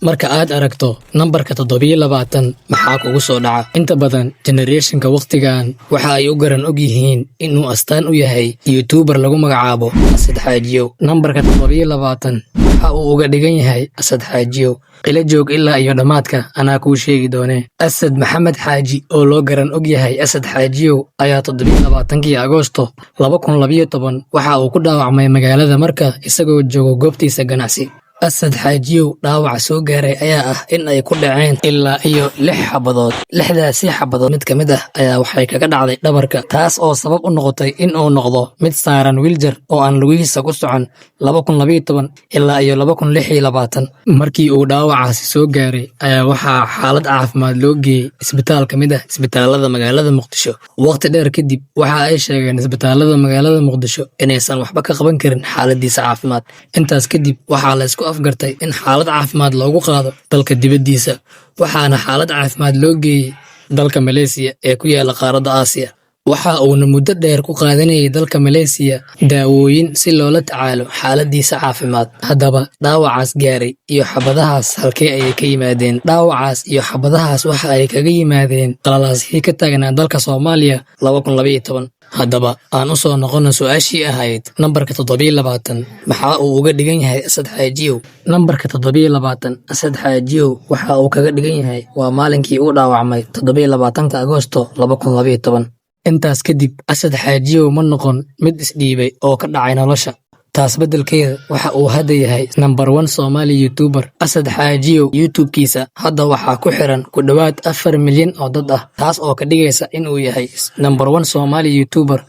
Marka aad aragto nambarka 27, maxaa kugu soo dhaca? Inta badan generationka wakhtigan waxa ay u garan og yihiin inuu astaan u yahay youtuber lagu magacaabo Asad Xaajiyow. Nambarka 27 waxa uu uga dhigan yahay Asad Xaajiyow? Ila joog ilaa iyo dhammaadka, anaa kuu sheegi doonee. Asad Maxamed Xaaji oo loo garan og yahay Asad Xaajiyow ayaa 27-kii Agoosto 2012 waxa uu ku dhaawacmay magaalada Marka isagoo joogo goobtiisa ganacsi. Asad Xaajiyow dhaawaca soo gaaray ayaa ah in ay ku dhaceen ilaa iyo lix xabadood. Lixdaasi xabadood mid ka mid ah ayaa waxay kaga dhacday dhabarka, taas oo sabab u noqotay in uu noqdo mid saaran wheelchair oo aan lugihiisa ku socon 2012 ilaa iyo 2026. Markii uu dhaawacaasi soo gaaray ayaa waxaa xaalad caafimaad loo geeyey isbitaal ka mid ah isbitaalada magaalada Muqdisho. Waqti dheer kadib waxa ay sheegeen isbitaalada magaalada Muqdisho inaysan waxba ka qaban karin xaaladiisa caafimaad. Intaas kadib waxaa la isku afgartay in xaalad caafimaad loogu qaado dalka dibaddiisa, waxaana xaalad caafimaad loo geeyey dalka Maleesiya ee ku yaala qaaradda Aasiya. Waxa uuna muddo dheer ku qaadanayay dalka Maleesiya daawooyin si loola tacaalo xaaladiisa caafimaad. Haddaba, dhaawacaas gaaray iyo xabadahaas halkee ayay ka yimaadeen? Dhaawacaas iyo xabadahaas waxa ay kaga yimaadeen qalalaasihii ka taagnaa dalka Soomaaliya 2012. Haddaba aan u soo noqono su'aashii ahayd: nambarka 27 maxaa uu uga dhigan yahay Asad Xaajiyow? Nambarka 27 Asad Xaajiyow waxa uu kaga dhigan yahay waa maalinkii uu dhaawacmay, 27-ka Agoosto 2012. Intaas kadib Asad Xaajiyow ma noqon mid isdhiibay oo ka dhacay nolosha. Taas beddelkeeda waxa uu hadda yahay number one Somali youtuber. Asad Xaajiyow YouTube-kiisa hadda waxaa ku xiran ku dhowaad 4 milyan oo dad ah, taas oo ka dhigaysa in uu yahay number one Somali youtuber.